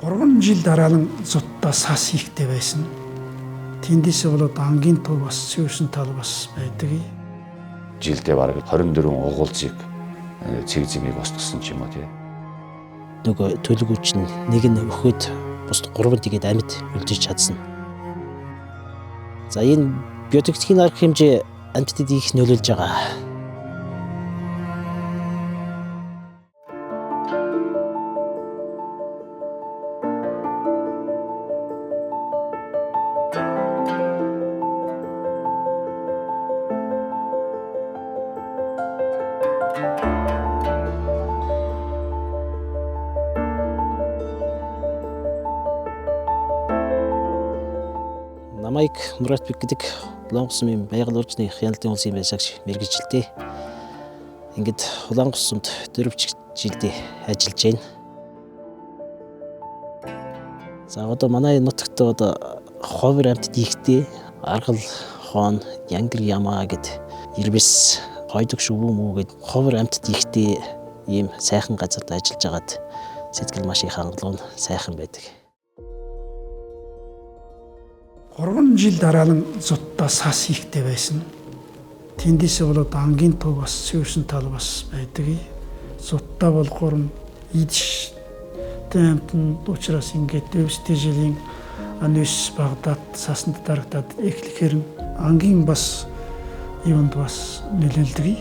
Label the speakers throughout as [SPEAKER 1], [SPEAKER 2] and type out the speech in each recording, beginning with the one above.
[SPEAKER 1] 3 жил дараалан зуттаа сас хийхтэй байсан. Тэндээсээ болоод ангийн туг бас цэвэрсэн тал бас байдаг.
[SPEAKER 2] Жилдээ бараг 24 угуулзыг цэг зэмийг устгасан ч юм уу тий.
[SPEAKER 3] Нөгөө төлөвч нь нэг нь өхөөд бусд гурван тэгээд амьд үлдэж чадсан. За энэ биотехникийн арга хэмжээ амьтдад их нөлөөлж байгаа. Намайг Муратбек гэдэг Улаангос сумын байгаль орчны хяналтын улсын байсаагч мэргэжилтэй. Ингээд Улаангос сумд 4 жилдээ ажиллаж байна. За одоо манай нутагт одоо ховор амьтад ихтэй аргал, хоон, янгар ямаа гэд ирбис, хойдог шүвүү мүү гэд ховор амьтад ихтэй ийм сайхан газарт ажиллаж байгаад сэтгэл маш их хангалуун сайхан байдаг.
[SPEAKER 1] 3 жил дараалан зуттаа сас хийхтэй байсан. Тэндээсээ болоод ангийн туг бас цэвэрсэн тал бас байдаг. Зуттаа бол гурван идэж амьтан учраас ингээд өвстэй жилийн нүс багадаад сасанд дарагдаад эхлэхээр ангийн бас юунд бас нөлөөлдөг.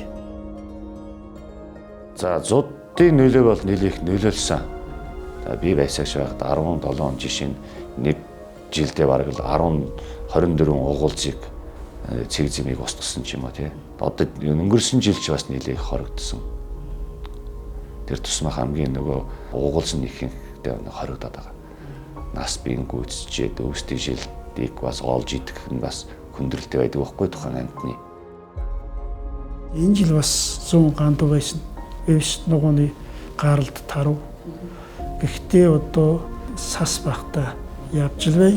[SPEAKER 2] За зудын нөлөө бол нэлээх нөлөөлсөн. За би байсаагч байхад 17 жишээ нэг жилдээ бараг л 10 24 угуулзыг цэг зэмийг устгасан ч юм уу тий. Одоо өнгөрсөн жил ч бас нэлээх хорогдсон. Тэр тусмаа хамгийн нөгөө угуулсан ихэнхдээ хорогдоод байгаа. Нас биеийн гүйцэжээд өвсдийн жилдийг бас олж идэх нь бас хүндрэлтэй байдаг байхгүй тухайн амьтны.
[SPEAKER 1] Энэ жил бас 100 гандуу байсан. Өвс нугууны гаралд тарав. Гэхдээ одоо сас багтаа явж л бай.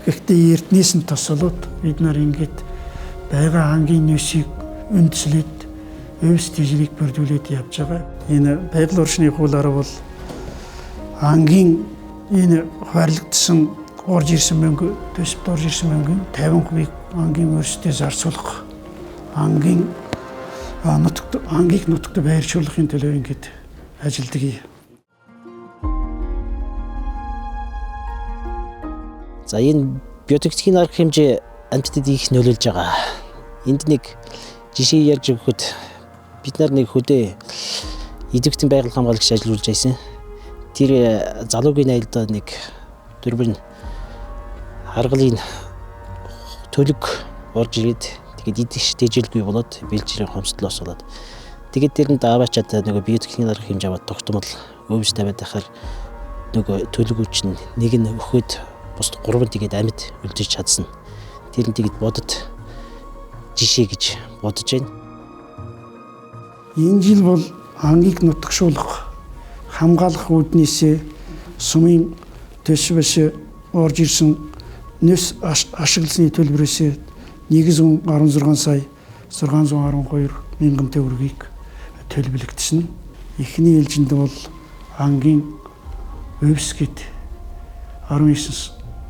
[SPEAKER 1] Гэхдээ эрднээс нь тосолоод бид нар ингээд байгаа ангийн нүсийг үндэслээд өвс тэжлийг бүрдүүлээд явж байгаа. Энэ байгаль орчны хуулиар бол ангийн энэ хуваарлагдсан орж ирсэн мөнгө, төсөвт орж ирсэн мөнгө 50%-ийг ангийн өөрсдөө зарцуулах, ангийн нутагт ангийг нутагт байршуулахын төлөө ингээд ажилладаг.
[SPEAKER 3] За энэ биотехникийн арга хэмжээ амьтдад их нөлөөлж байгаа. Энд нэг жишээ ярьж өгөхөд бид нар нэг хөдөө идэвхтэн байгаль хамгаалагч ажиллуулж байсан. Тэр залуугийн аялдаа нэг дөрвөн харгалын төлөг орж ирээд тэгээд идэх тэжээлгүй болоод бэлчээрийн хомсдлоос болоод тэгээд тэр нь даваачаад нөгөө биотехникийн арга хэмжээ аваад тогтмол өвс тавиад байхаар нөгөө төлөгч нь нэг нь өхөөд бусд гурван тэгээд амьд үлдэж чадсан. Тэр нь тэгээд бодод жишээ гэж бодож байна.
[SPEAKER 1] Энэ жил бол ангийг нутагшуулах, хамгаалах үүднээсээ сумын төсвөөс орж ирсэн нүс ашигласны төлбөрөөс 116 сая 612 мянган төгрөгийг төлбөлөгдсөн. Эхний ээлжинд бол ангийн өвс гэд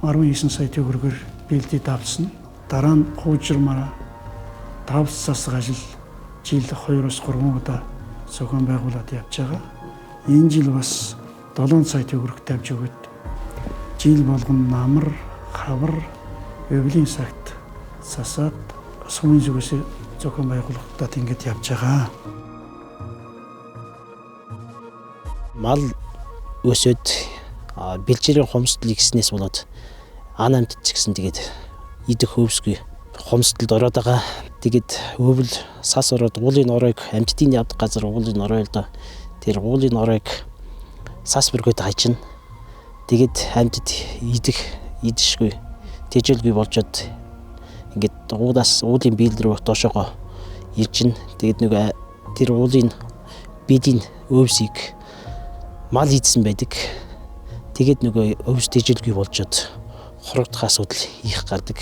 [SPEAKER 1] 19 сая төгрөгөөр бэлдээд авсан. Дараа нь хуужирмаараа 5 сасаг ажил жил 2-3 удаа зохион байгуулад явж байгаа. Энэ жил бас 7 сая төгрөг тавьж өгöd жил болгон намар, хавар, өвлийн сагт сасаад сумын зүгээс зохион байгуулалтад ингэж явж байгаа.
[SPEAKER 3] Мал өсөд бэлчээрийн хомсдол ихснээс болоод ан амьтад ч гэсэн тэгээд идэх хөвсгүй хомсдолд ороод байгаа. Тэгээд өвөл сас ороод уулын оройг амьтдын явдаг газар уулын орой л доо. Тэр уулын оройг сас бүргээд хайчна. Тэгээд амьтад идэх идшгүй тэжээлгүй болжод ингээд уулаас уулын биел рүү доошоогоо иржин. Тэгээд нөгөө тэр уулын биеийн өвсийг мал идсэн байдаг. Тэгээд нөгөө өвс тэжээлгүй болжод хорогдох асуудал их гардаг.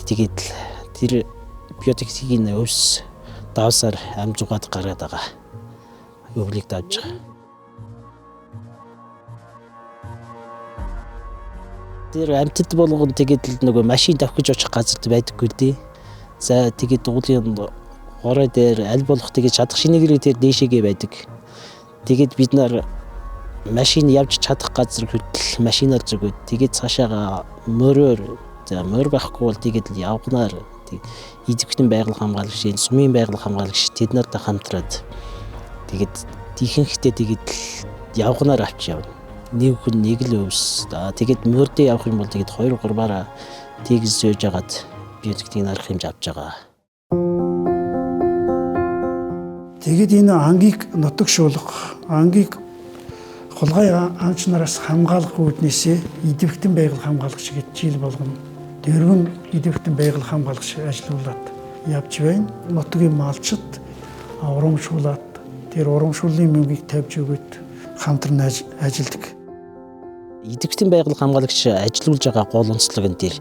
[SPEAKER 3] Тэгээд тэр биотехникийн өвс давсаар ам зугаад гараад байгаа. Өвлийг давж байгаа. Тэр амьтад болгон тэгээд л нөгөө машин давхиж очих газарт байдаггүй дээ. За тэгээд уулын горой дээр аль болох тэгээд чадах шинэгээр тэр дээшээгээ байдаг. Тэгээд бид нар машин явж чадах газар хүртэл машинаар зүгүүд тэгээд цаашаага мөрөөр, за мөр байхгүй бол тэгээд л явганаар идэвхтэн байгаль хамгаалагч, сумын байгаль хамгаалагч тэд нартай хамтраад тэгээд ихэнхдээ тэгээд л явганаар авч явна. Нэг хүн нэг л өвс. Тэгээд мөрдөө явах юм бол тэгээд 2 3-аараа тэгж зөөж агаад биотехникийн арга хэмжээ авч байгаа.
[SPEAKER 1] Тэгээд энэ ангийг нутагшуулах, ангийг хулгай анч нараас хамгаалах үүднээсээ идэвхтэн байгаль хамгаалагч гэж жил болгоно 4 идэвхтэн байгаль хамгаалагч ажилуулад явж байна. Нутгийн малчид урамшуулад тэр урамшууллын мөнгийг тавьж өгөөд хамтран ажилладаг.
[SPEAKER 3] Идэвхтэн байгаль хамгаалагч ажилуулж байгаа гол онцлог нь тэр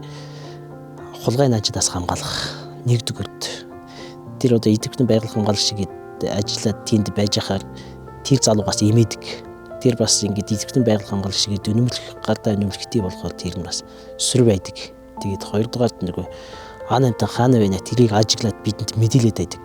[SPEAKER 3] хулгай наанчдаас хамгаалах нэгдүгürt. Тэр одоо идэвхтэн байгаль хамгаалагч гээд ажиллаад тэнд байж байхаар тэр залуугаас имээдэг. Тэр бас ингээд идэвхтэн байгаль хамгаалагч гээд үнэмлэх гардаа үнэмлэхтэй болохоор тэр нь бас сүр байдаг. Тэгээд хоёрдугаарт нөгөө ан амтан хаана байна тэрийг ажиглаад бидэнд мэдээлээд байдаг.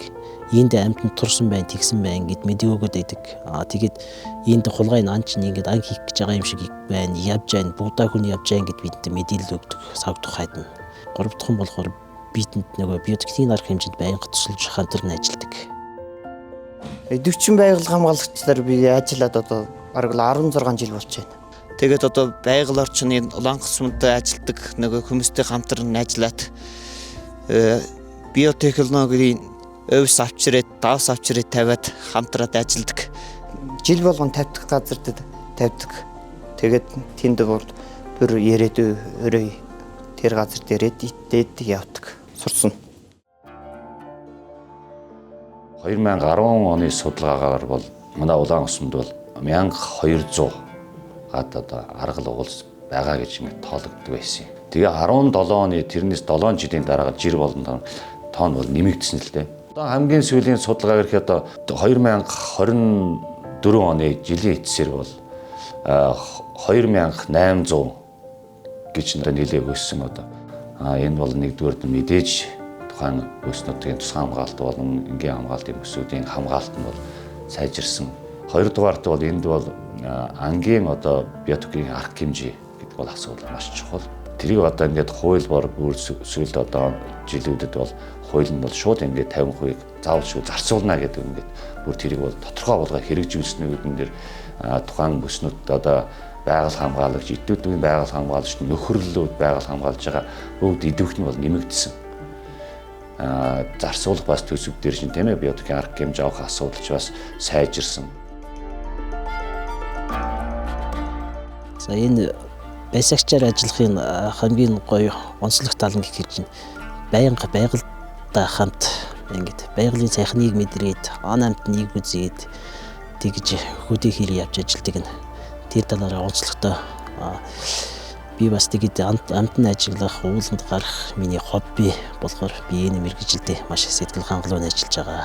[SPEAKER 3] Энд амтан турсан байна, тэгсэн байна гэд мэдээ өгөөд байдаг. Тэгээд энд хулгай ан чинь ингээд ан хийх гэж байгаа юм шиг байна, явж байна, будаа хүн явж байна гэд бидэнд мэдээлэл өгдөг сав тухайд нь. Гурав дахь нь болохоор бидэнд нөгөө биотехникийн арга хэмжээнд байнга тусалж хамтран ажилладаг.
[SPEAKER 4] Идэвхтэн байгаль хамгаалагчдаар би ажиллаад одоо бараг 16 жил болж байна. Тэгээд одоо байгаль орчны Улаан сумд ажилладаг нөгөө хүмүүстэй хамтран ажиллаад биотехнологийн өвс авч ирээд, давс авч ирээд тавиад хамтраад ажилладаг. Жил болгон тавьдаг газарт тавьдаг. Тэгээд тэнд бол бүр яриад өрөө тэр газар дээрээ итээд явдаг. Сурсан.
[SPEAKER 2] 2010 оны судалгаагаар бол манай Улаан сумд бол 1200 гад одоо аргал угуулс байгаа гэж ингэ тоологддог байсан юм. Тэгээ 17 оны тэрнээс 7 жилийн дараа жир болон тоон бол нэмэгдсэн л дээ. Одоо хамгийн сүүлийн судалгаа гэхэд одоо 2024 оны жилийн эцсээр бол 2800 гэж нэлээг өссөн одоо. Энэ бол нэгдүгээр мэдээж тухайн өс нутгийн тусгай хамгаалалт болон энгийн хамгаалтын бүсүүдийн хамгаалалт нь бол сайжирсан. Хоёрдугаарт бол энд бол ангийн одоо биотехникийн арга хэмжээ гэдэг бол асуудал маш чухал. Тэрийг одоо ингээд хууль бор бүр сүүлд одоо жилүүдэд бол хууль нь бол шууд ингээд 50% заавал шүү зарцуулна гэдэг ингээд бүр тэрийг бол тодорхой болгоо хэрэгжүүлсэн үедэн дээр тухайн бүснүүд одоо байгаль хамгаалагч, идэвхтэй байгаль хамгаалагч, нөхөрлөлүүд байгаль хамгаалж байгаа бүгд идэвхт нь бол нэмэгдсэн. Зарцуулах бас төсөв дээр чинь тийм биотехникийн арга хэмжээ авах асуудал ч бас сайжирсан.
[SPEAKER 3] За энэ байсагчаар ажиллахын хамгийн гоё онцлог тал нь гэхэр чинь байнга байгальтай хамт ингээд байгалийн сайхныг мэдрээд ан амтныг үзээд тэгж хөдөө хэр явж ажилладаг нь тэр талаараа онцлогтой. Би бас тэгээд амт нь ажиглах, ууланд гарах миний хобби болохоор би энэ мэргэжилдээ маш сэтгэл хангалуун ажиллаж байгаа.